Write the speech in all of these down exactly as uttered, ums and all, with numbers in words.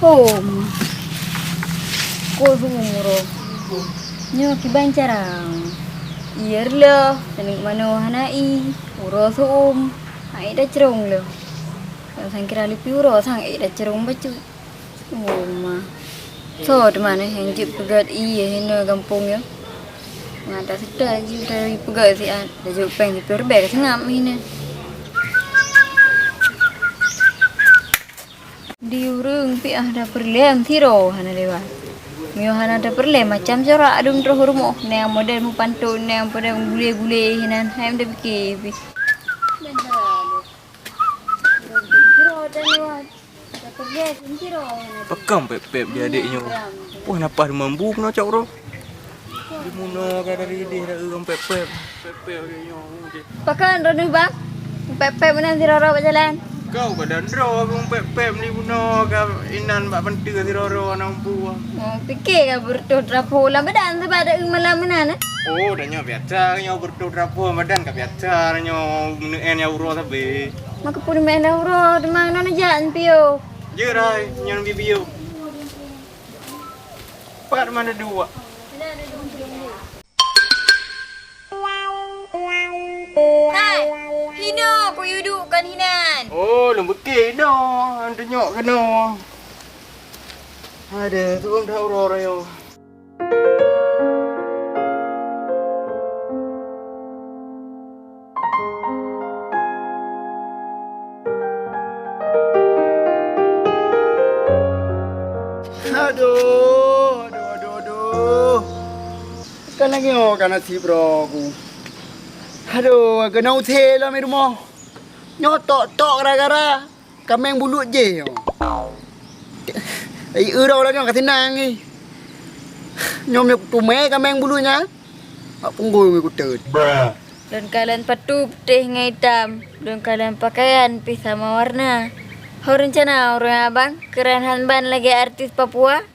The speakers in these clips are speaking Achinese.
Hom. Ko seuuem uroe. Nyoe kiban cara. Ié reuloh, taneuk manoe hana ié, uroe seuuem. Hai tacrông lé. Sang kira leupie uroe sang ék tacrông bacut. Oh ma. Soe teuma nyang jeuet peugét ié hinoe gampông nyoe? Mata seutôt jih teupeugét siat, tajok péng siplôh ribèe ka seungab hinoe. Di ureueng pih ah tapeureulèe sidroe hana lewat. Meunyoe hana tapeureulèe macam corak dum troh rumoh, nyang model meupanton, nyang model gulé-gulé hinan, hai tapike pih. Pakon pép-pép di adék nyoe? Wah, napa mambu keunoe cok roh. Di bunoe ka dari idéh dah ureueng pép-pép. Pép-pép adék nyoe. Pakon droeneuh, Bang? Pép-pép meunan sidroe-droe bak jalan. Kau ka dan droe ureueng pép-pép di bunoe ka inan bak peunteue sidroe-droe na mambu. Oh, pike ka beureutoh trapo lam badan sabab ada malam meunan, eh? Oh, dah nyoe biasa nyoe beureutoh trapo lam badan ka biasa nyoe meuneuen nyang uroe sabe. Maka pun main dah uroe, teuma na neujak nyan piôh. Jeuet hai, nyan bi piôh. Pat mana dua? Hai, hinoe kuyue duek kon hinan. Oh, lôn beuke hinoe, han tunyok keunoe. Aduh, tueng dah uroe raya. Aduh, aduh, aduh, aduh. Kan lagèe nyoe ka nasib droe ku. Aduh, keuneuk usé lom di rumoh. Nyoe tok-tok gara-gara. Kaméng bulut jih nyoe. Ai, eu droe lagèe nyoe ka seunang jih. Nyoe meunyoe kuteumèe kaméng bulut nyan, bak punggôi ngon kuteut. Lôn kalon patu putéh ngon itam, lôn kalon pakaian pih sama warna. Ho reuncana ureueng abang keureun han ban lagèe artis Papua?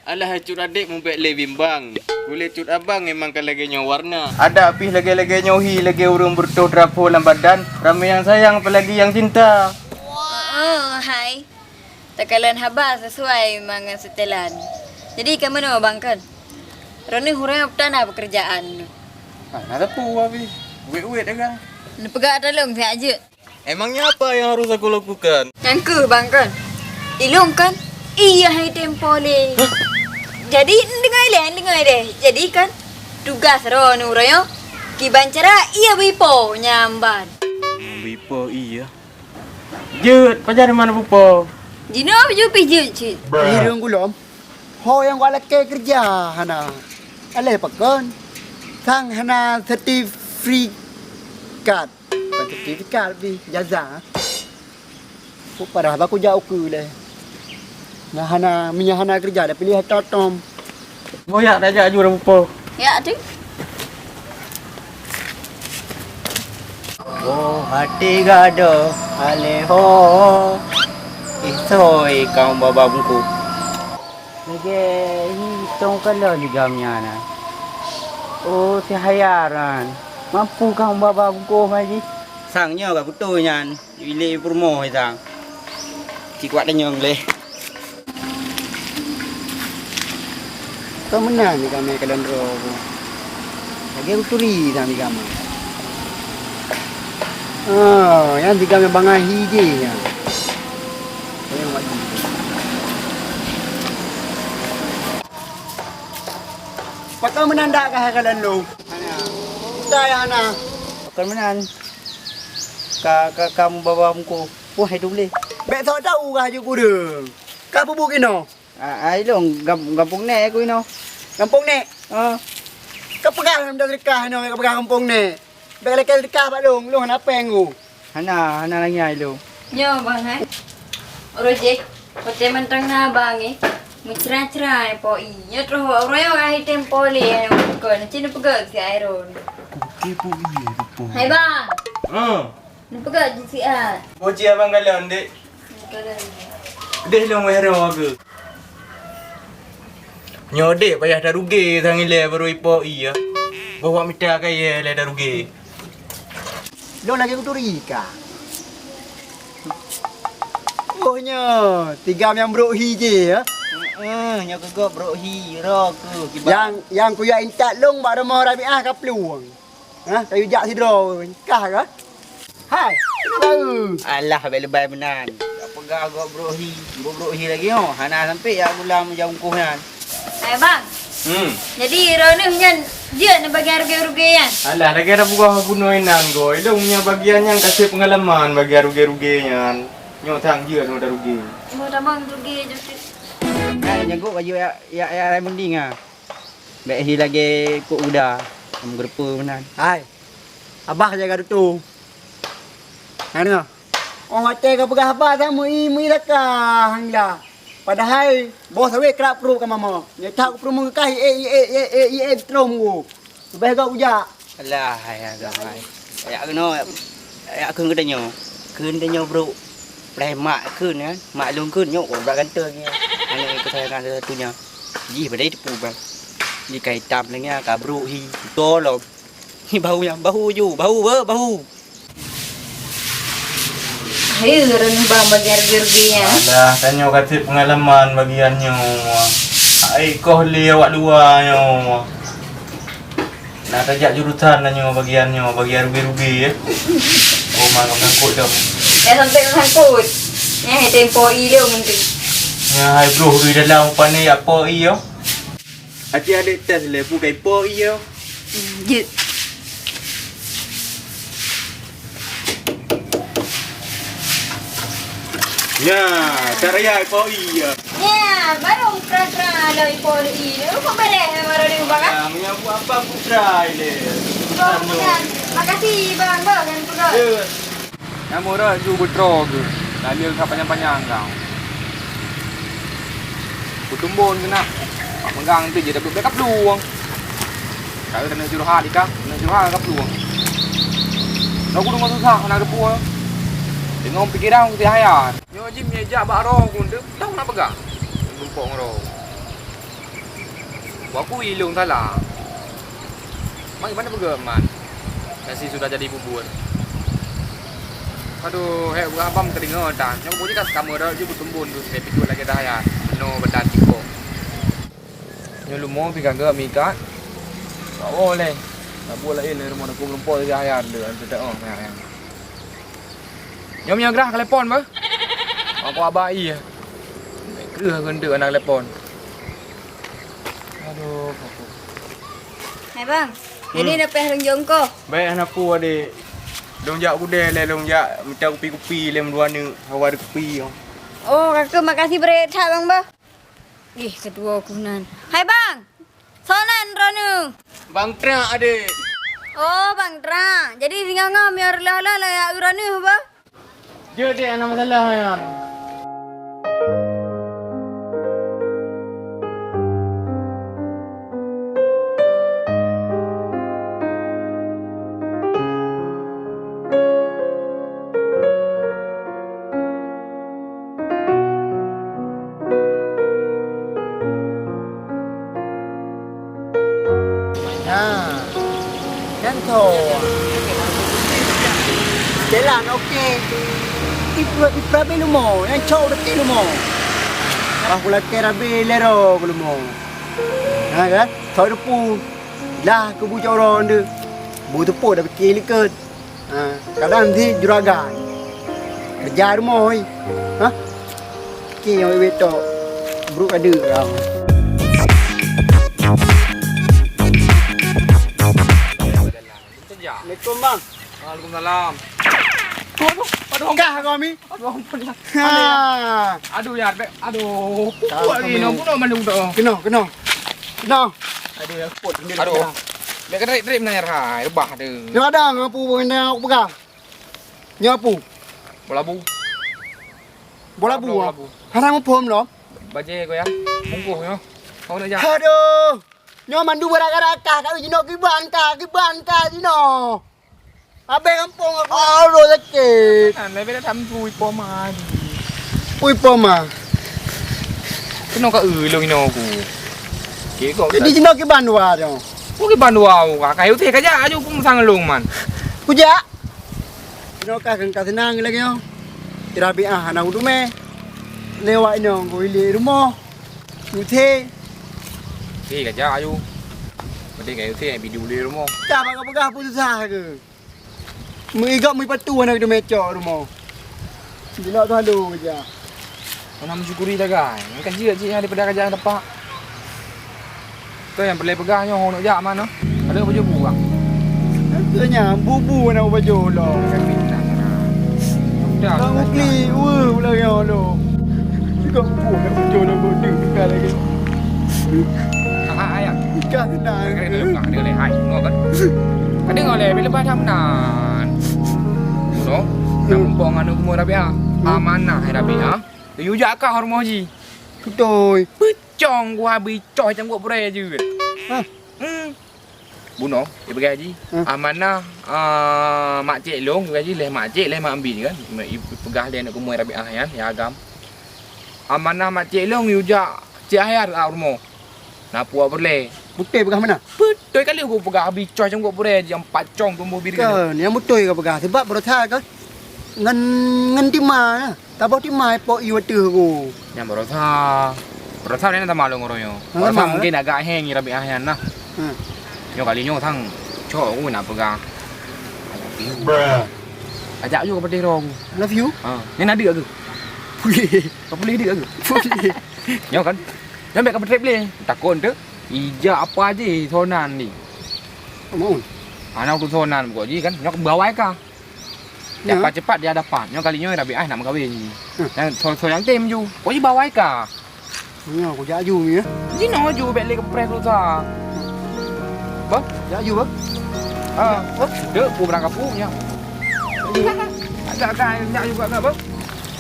Alah hai cut adék, mubèk lé bimbang. Kulét cut abang memang ka lagèe nyoe warna. Adak pih lagèe-lagèe nyoe hi, lagèe ureueng beureutoh trapo lam badan, ramé nyang sayang apalagi nyang cinta. Oh, hai. Takalon haba sesuai memang ngon seutelan. Jadi ka meunoe bang kon? Droeneuh ureueng peue na peukeurjaan? Ah, na sapeue pih. Wét-wét agam. Neupeugah tolong siat jeuet. Emangnya apa yang harus aku lakukan? Nyan keuh bang kon. Ilôn kon, ié hai tempo lé. Hah? Jadi, deungö ilèe, deungö ilèe. Jadi kon, tugas droeneuh uroe nyoe, kiban cara ié beuipo nyan ban. Beuipo ié? Jeuet, pajan mana beuipo? Jinoe baju pih jeuet cit. Ireueng gulom, ho nyang geualakèe keureuja hana. Aléh pakon? Sang hana sertifikat. Bukan sertifikat pih, ijazah. Ku parah bah kujak ukeue lé. Nah, hana, meunyo hana keureuja, dah piléh tom-tom. Boh yak tajak aju dah beupo. Yak tu. Oh, hati gadoh, aleh ho. Isoi kaum baba bungku. Lagèe hi tong kalon di gam nyan na. Oh, si hayaran. Mampu kang baba bungkôh mai jih. Sang nyoe ka kuto nyan. Ilé peurumoh sang. Cit kuat tanyong lé. Ka meunan ni kami kalon droe. Lagèe kuturi sang di gam. Oh, nyan di gam nyang bangai hi jih nyan. Pakon meunan dak ka hai kalon lôn? Hana. Dah ya hana. Pakon meunan. Ka, ka, ka mubawa muko. Wah, hai dum lé. Bèk sok tau ka ju kureueng. Ka peubuet inoe. Ah, ai lôn gam-, gampông nèk ku inoe. Gampông nèk? Ah. Ka peugah lam sedekah inoe, ka peugah gampông nèk. Bèk lakèe seudeukah bak lôn, lôn hana péng ku. Hana, hana lagèe nyan lôn. Nyoe bang hai. Uroe jéh, watèe mantong na abang nyoe, meucra-cra Po I. Nyoe troh uroe nyoe ka hi tem Po lé nyang kon, cit neupeugöt si Airon. Oke Po I, Po. Hai bang. Ah. Neupeugöt jih siat. Boh ci abang galon, Dek. Galon. Deh lôn wéh roe keu. Nyoe dek payah taruge sang ilèe baru ipo iya. Boh wak mita kayèe lé taruge. Lôn lagèe kuturi ka. Oh nyoe, tigam nyang brok hi jih, ya. Heeh, nyoe keu gob brok hi, ro keuh kiban. Nyang, nyang kujak intat lôn bak rumoh Rabiah ka plueng. Ha, kayu jak sidroe, kah ka? Hai, kena baru. Alah, bèk leubèh meunan. Jak peugah gob brok hi, gob brok hi lagèe nyoe. Hana sampai jak gula meujak ungkoh nyan. Eh, Bang. Hmm. Jadi, droeneuh nyan jeuet neuh bagian rugi-rugi nyan? Alah, lagèe tapeugah bunoe inan, Goe. Ilôn nyan bagian nyan ka sép peungalaman bagian rugi-rugi nyan. Nyoe sang jeuet nyoe tarugi. Nyoe tamong rugi jeuet. Hai, nyan gob baju ya, ya, ya, Raimundi nga. Bèk hi lagèe kok uda, lam geureupeue meunan. Hai, abah jaga dutoe. Hai, deungoe. Oh, watèe ka peugah haba sa meu-i, meu-i lakah, hang la. Padahai boh sawét krab pruet ka mamok. Nyoe that keupeureumeun kah, ié, ié, ié, ié, ié, trom ku. Leubèh gak ujak. Alah, hai agam hai. Yak keunoe, yak kheun geutanyoe. Kheun tanyoe brok. Preh mak kheun kan. Mak lôn kheun nyoe, oh, brat ganteng nyan. Aneuk keusayangan satu-satunya. Jih padahai teupeu bang. Jih ka itam lagèe nyan, ka brok hi. Tolong. Hi bahu nyan, bahu ju, bahu, bahu. Hai, ureueng bang bagian rugi-rugi nyan. Alah, tanyoe ka sép peungalaman bagian nyoe. Ai koh lé awak luwa nyoe. Nah, tajak jurusan lah nyoe bagian nyoe, bagian rugi-rugi, ya. Oh, ma, ka sangkut dong. Dah sampai ka sangkut. Nyan hai tempo i lom nanti. Nyan hai broh di dalam upah ni apa i, ya? Aci adik tes le, bukai po i, ya. Hmm, jeuet. Ya, caraya po i, ya. Ya, baru pra-pra loi po i. Kok beres baru diubah kan? Ya, meunyo buat apa putra ile. Bukan. Makasih bang, bang yang peugah. Ya. Nyang murah ju beutro geuh, dalil ka panyang-panyang kau. Kutumbon keunak, pak megang tu je dah bek kaplueng. Kau kena curhat ika, kena curhat kaplueng. Kau kudu susah kena depu. Tengok pikiran ku tiap hayat. Nyoe jim nyejak bak roh ku tu, tahu nak pegang. Lumpok ngeroh. Buat kui ilong salah. Mak gimana peugah man? Nasi sudah jadi bubur. Aduh, hek bukan abang kedengar dah. Nyok bunyi kan kamu dah je bertembun tu saya pikir lagi dah ya. Penuh badan ciko. Nyo lumo pi kagak mikat. Tak boleh. Tak boleh ini rumah aku berempok lagi ayah dia. Tidak oh ayah. Nyoe meunyoe grah ka telepon beh. Aku abah iya. Kreueh geundeuk anak telepon. Aduh. Hai bang, jadi hmm. Dah payah lôn jongkoh. Baik anak pu adik. Lôn jak udeh lé lôn jak mita kupi-kupi lé meudua neuk hawa kupi. Oh, kaka makasih beureukat that bang bah. Ih, keudua ku nan. Hai bang. Soe nan droeneuh? Bang Trak, adek. Oh, Bang Trak. Jadi singoh-ngoh meunyoe reuloh-loh lagèe droeneuh bah? Jeuet dek, hana masalah nyan. Ha, nyan tho. Jalan oke. Ipe, ipe rabe lumo, nyan cok dekat lumo. Bah kulakèe rabe lero ke lumo. Ha kan? Tho depu. Lah ke bu coro nde. Bu tepuk dah pikir likot. Ha, kadang di juragan. Kerja rumoh, oi. Ha? Ki yang wewet tok. Bruk ada orang. Assalamualaikum, Bang. Waalaikumsalam. Aduh, aduh, aduh. Kah kau, Mi? Aduh, ampun, ya. Ha. Aduh, ya, Bek. Aduh, pukul lagi, no, bunuh malu dah. Kena, kena. Kena. Aduh, ya, ampun. Aduh. Bek, kerik-kerik mana, ya, hai, rebah tu. Nyoe ada ngapu pengendang aku pegang. Nyoe apu. Bola bu. Bola bu. Bola bu. Hana muphom lom. Bajé ko ya. Bungkuh nyoe. Kau nak jak. Aduh. Nyoe mandu berak-berak kah, kau jinoe kiban kah, kiban kah jinoe. Habéh gampông aku. Aduh, sakit. Kan, lebih dah tam pui poma. Pui poma. Kena ka eu long ino aku. Okey, kok. Jadi jinoe kiban dua tu. Okey, ban dua aku. Kayu teh kajak aju aku musang long man. Kujak. Jinoe kah kan ka senang lagi nyoe. Tirabi ah, anak udu meh. Lewat nyoe, ku ilé rumoh. Use. Oke, kajak ayu. Penting kayu use, video boleh rumoh. Ka bak peugah peue susah ke? Meuigok meupatu hana geuteumeue cok rumoh. Jilok tu halu keujah. Hana meusyukuri sagai. Nyang ka jeuet cit nyan daripada kajak dapat. Keu nyang peureulèe peugah nyoe, hana jak mana? Ada baju buang. Keu nyan bubu hana baju lo. Udah. Bang Ukli, weh, ulah nyoe lo. Juga bubu hana baju lo, bodoh tinggal lagi. Ah, ah, ayah. Ikan tenang. Kadang-kadang hai, ngoh kan? Kadang oleh bila badan nan. No, nak mumpung aneuk umur Rabiah. Amanah, eh, Rabiah. Yujak kah rumoh ji. Beutôi. Peucong gua bicok cangguek purée jeuet. Hah? Hmm. Bunoe, ipeugah ji. Hah? Amanah, ah, mak cék lôn, ipeugah ji leh mak cék, leh mak bi kan. Ipeugah lé aneuk umur Rabiah nyan, ya agam. Amanah mak cék lôn yujak cék ayah lam rumoh. Na puak peureulèe. Beutôi peugah meunan? Beutôi kali ku peugah, abi coh cangguek purée nyang pacong tumboh biri. Kon, nyang beutôi ka peugah. Sebab beurasa kan ngon, ngon tima na. Taboh tima ipok ié ateueh ku. Nyang beurasa. Beurasa ni sama lôn uroe nyoe. Beurasa mungkin agak heng Rabiah nyan nah. Hmm. Nyoe kali nyoe sang cok ku nak peugah. Ajak ju ka peudeh roh ku. Love you. Ha, ni na deuk ke? Boleh. Ka boleh deuk ke? Boleh. Nyoe kan. Nyoe bèk ka peutrép lé. Takon tu. Ija apa ji sonan ni? Amun. Ana tu sonan buka ji kan. Nyoe bawai ka. Ya. Cepat-cepat dia dapat. Nyoe kali nyoe Rabiah nak meukawen ji. Hmm. Yang so, so yang tem ju. Kok ji bawai ka. Nyoe ku jak ju ya. Ji no ju bèk lé keupreh pulsa. Bah? Jak ju bah. Ah, bah. Dek ku berangkat pu nya. Agak kan jak juga agak bah.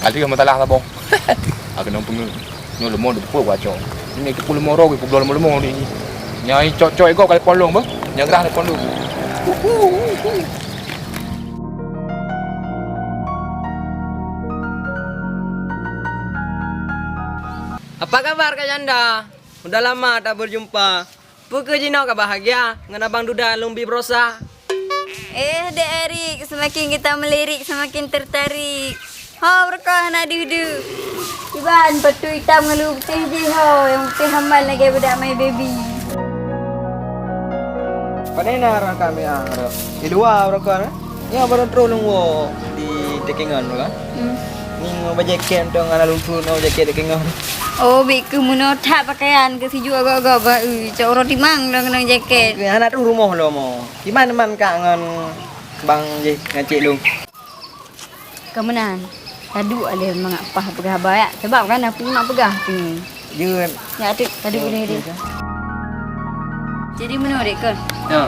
Ada masalah lah bong. Aku nang pengen. Nyoe leumo deupeue baco. Ini ke puluh moro ke puluh lima lima ni. Nyai cok-cok iko kali polong bah. Nyang gerah ni polong. Apa kabar Kak Janda? Udah lama tak berjumpa. Peu kheueh jinoe ka bahagia ngon abang duda lôn bi baroesa? Eh, Dek Arik, semakin kita melirik, semakin tertarik. Ho, beureukoh hana deuh-deuh. Kiban, patu itam ngon luweue putéh jih ho, nyang putéh haman lagèe budak my baby. Pane na ureueng kami ah, di luwa ureueng kon, eh? Nyoe barô trôh lôn woe di Takengon tu kan. Hmm. Ni ngon bak jaket tu ngon lôn trôh ngon jaket Takengon. Oh, bèk keuh meunoe that pakaian keu sijuek gob-gob bah, eu, cok uroe timang lôn ngon jaket. Oke, hana trôh rumoh lom. Di man-man kak ngon bang jih ngon cik lôn. Ka meunan, taduek lé mangat pah peugah haba yak, sabab kan aku nak peugah tu. Jeuet. Yak, taduek, taduek lé deh. Jadi meunoe dek kon. Ya.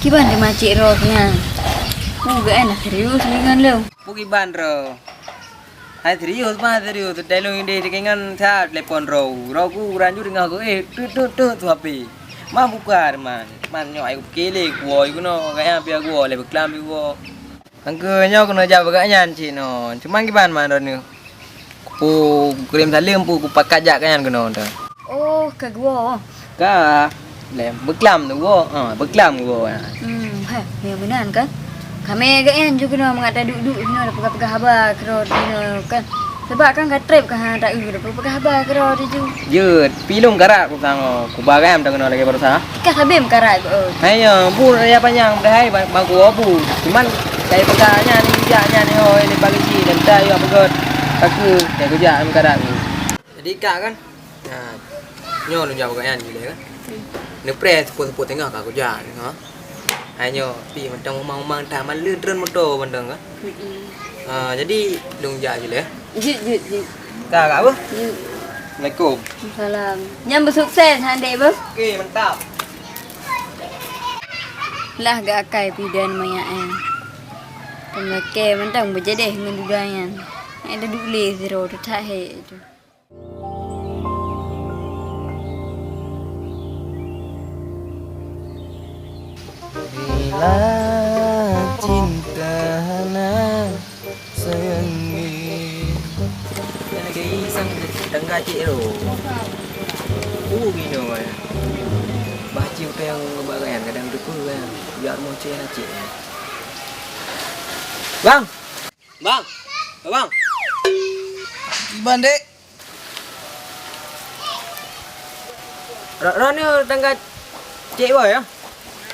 Kiban teuma cik roh nyan. Ku geuan serius ngon lôn. Pu kiban roh. Hai serius bah serius. Teutai lôn ideh teukingan that telepon roh. Roh ku ranjut deungoe ku eh tut tut tut tu H P. Man buka man. Man nyoe ai ku pikir lé ku oi ku no. Kayang pia ku oi lé beuklam pia ku oi. Angkeu nyoe keuneuk jak bak gobnyan cit nyoe. Cuman kiban man droeneuh? Ku kirém saleuem pu ku pakat jak keu nyan keunoe teuh. Oh, ka geuwoe? Ka. Lem, beuklam tu woe. Ha, beuklam woe. Hmm, hai, ya meunan kan? Kamé gobnyan ju keunoe mangat taduek-duek keunoe tapeugah-peugah haba keudroe keunoe kan. Sabab kan ka trép ka hana taeu tapeugah haba keudroe ju. Jeuet, pi lôn karab ku tangoe. Ku ba gayam ta keunoe lagèe baroesa. Ka sabé meukarat, oh. Hai nyoe, bu raya panyang padahai ba-, bagoe bu. Cuman, kai peugah nyan, jak nyan, oh, ini pagi ci, dan ta yue peugöt. Ka keuh, kai kujak meukarat ni. Jadi, kak kan? Nah, nyoe lôn jak peugah nyan, gila kan? Neupreh seupôt-seupôt teungoh ka kujak, ha? Hai nyoe, pi mantong umang-umang ta, man leuet treun moto mantong ka. Mm-mm. Ah, jadi lôn jak jileh. Jeuet, jeuet, jeuet. Ka, ka apa? Jeuet. Assalamualaikum. Waalaikumsalam. Nyan beusukses han dek beuh. Oke, mantap. Lah geuakai pi dan maya eh. Peumakai mantong beujadeh ngon duda nyan. Ai duduk lé sidroe tu that he tu. Bila cinta hana sayang ni. Yang lagi sang tangga cik tu. Oh, gino kan. Bah cik tu yang ngebagai kan, kadang tu pun kan. Biar mau cik lah cik. Bang! Bang! Bang! Iban, Dek. Ro-, Ron nyoe tangga Cek Boy, ya?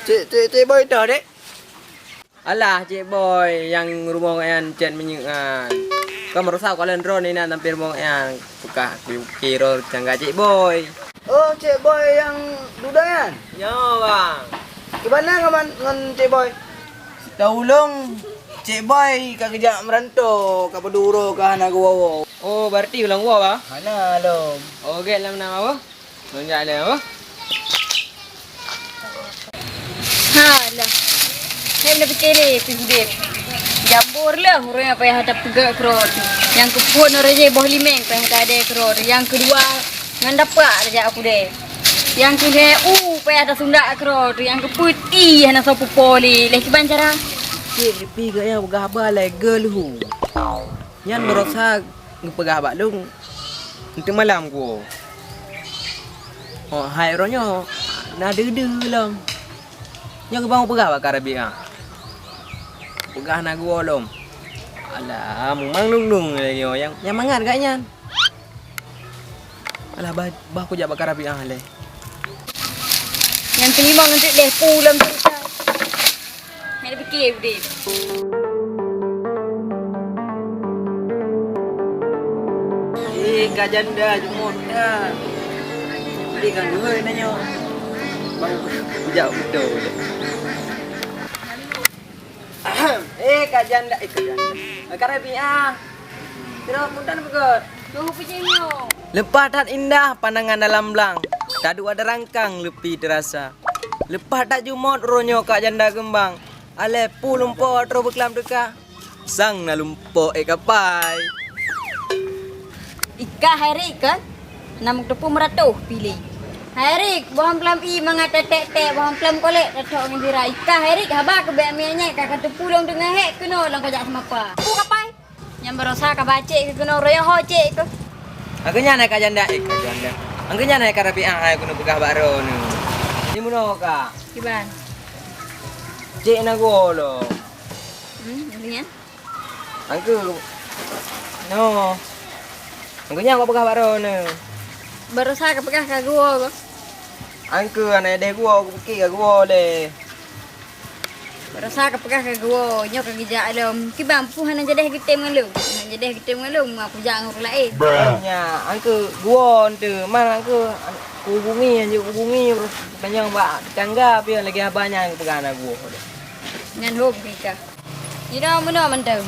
Cek, Cek, Cek Boy toh, Dek? Alah, Cek Boy nyang rumoh nyan cen minyeuk nyan. Ka meurasa kalon droe inan sampoe rumoh nyan. Peugah kiro tangga Cek Boy. Oh, Cek Boy nyang duda nyan? Nyoe, Bang. Kibana ngon, ngon Cek Boy? Sitahu ulôn, Cek Boy ka geujak meuranto, ka padum uroe ka hana geuwoe-woe. Oh, berarti ulôn woe, Bang? Hana lom. Oh, gét lam nama, Bang? Lonjak lé, apa? Halah. Hai, na pike lé pih udép. Jambor lah ureueng nyang payah tapeugah keudroe teuh. Nyang keuphôn ureueng jih boh limeng payah tadée keudroe teuh. Nyang keudua ngon dapak tajak u keudée. Nyang keulhée u payah tasundak keudroe teuh. Nyang keupeuet ie hana soe pupo lé. Lé kiban cara? Cit, pih geuh nyang peugah haba lé geuleuhu. Nyan barosa geupeugah bak lôn, "Eunteuk malam kuwoe." Oh, hai uroe nyoe na deuh-deuh lom. Nyoe geubang peugah bak Kak Rabiah. Peugah na geuwoe lom. Alah, mumang lôn-lôn lagée nyoe nyang, nyang mangat gak nyan. Alah, bah, bah kujak bak Kak Rabiah lé. Nyang keulimong eunteuk deh pu lom cerita. Hai pike udép. Eh, Kak Janda jumôt that. Udép kan dua nanya. Bang, kujak beutôi. Eh, Kak Janda, eh, Kak Janda. Kak Rabiah. Kira mudan beugöt. Tuh, peucing nyoe. Leupah that indah pandangan dalam blang. Taduek ada rangkang leupi teurasa. Leupah that jumôt uroe nyoe Kak Janda Keumbang. Alèh pu lumpok troh beuklam teuka. Sang na lumpok ék kapai. Ika hai Rik kan? Na meuteupeu meuratoh piléh. Hai Rik, boh amplam ie mangat tetek-tek, boh amplam kolek tathok ngon sira. Ika hai Rik, haba keu bèk miet nyan ka, ka teupeu lôn teungoh hék keunoe lôn kajak seumapa. Pu kapai. Nyang barosa ka bacék keu keunoe royong ho cék keu. Angkeu nyan hai Kak Janda, eh, Kak Janda. Angkeu nyan hai Kak Rabiah hai keuneuk peugah bak droeneuh. Di meunoe ka. Kiban. Cék na geuwoe lom. Hmm, angkeu nyan? Angkeu. No. Angkeu nyan ka peugah bak droeneuh. Barosa ka peugah ka geuwoe keu. Angkeu aneuk deh geuwoe, kupike ka geuwoe lé. Barosa ka peugah ka geuwoe, nyoe ka geujak lom. Kiban peue hana jadeh geutem ngon lôn? Hana jadeh geutem ngon lôn, ma kujak ngon ureueng laén. Nya, angkeu geuwoe eunteuk, man angkeu kuhubungi, hanjeuet kuhubungi, tanyong bak tetangga, pion lagèe haba nyan peugah na geuwoe. Nyan hom nika. Jinoe meunoe mantong.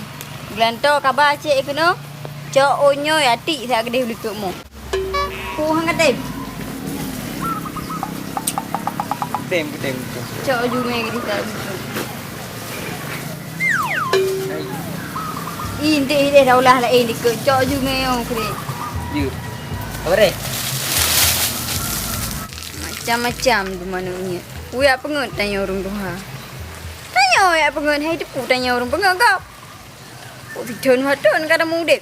Geulantoe kaba cék keunoe, cok ôn nyoe atik siat keudeh u likot mo. Peue han ka tem? Tem, tem, tem. Cok aju mé keudeh siat u likot. Ih, enteuk ideh daulah laén dikeue, cok aju mé nyoe keudeh. Jeuet. Apa deh? Macam-macam tu manok nyan. Uyak peungeut tanyoe ureueng tuha. Tanyoe uyak peungeut, hai teupeu tanyoe ureueng peungeut gob. Kok sithon dua thon ka na udép.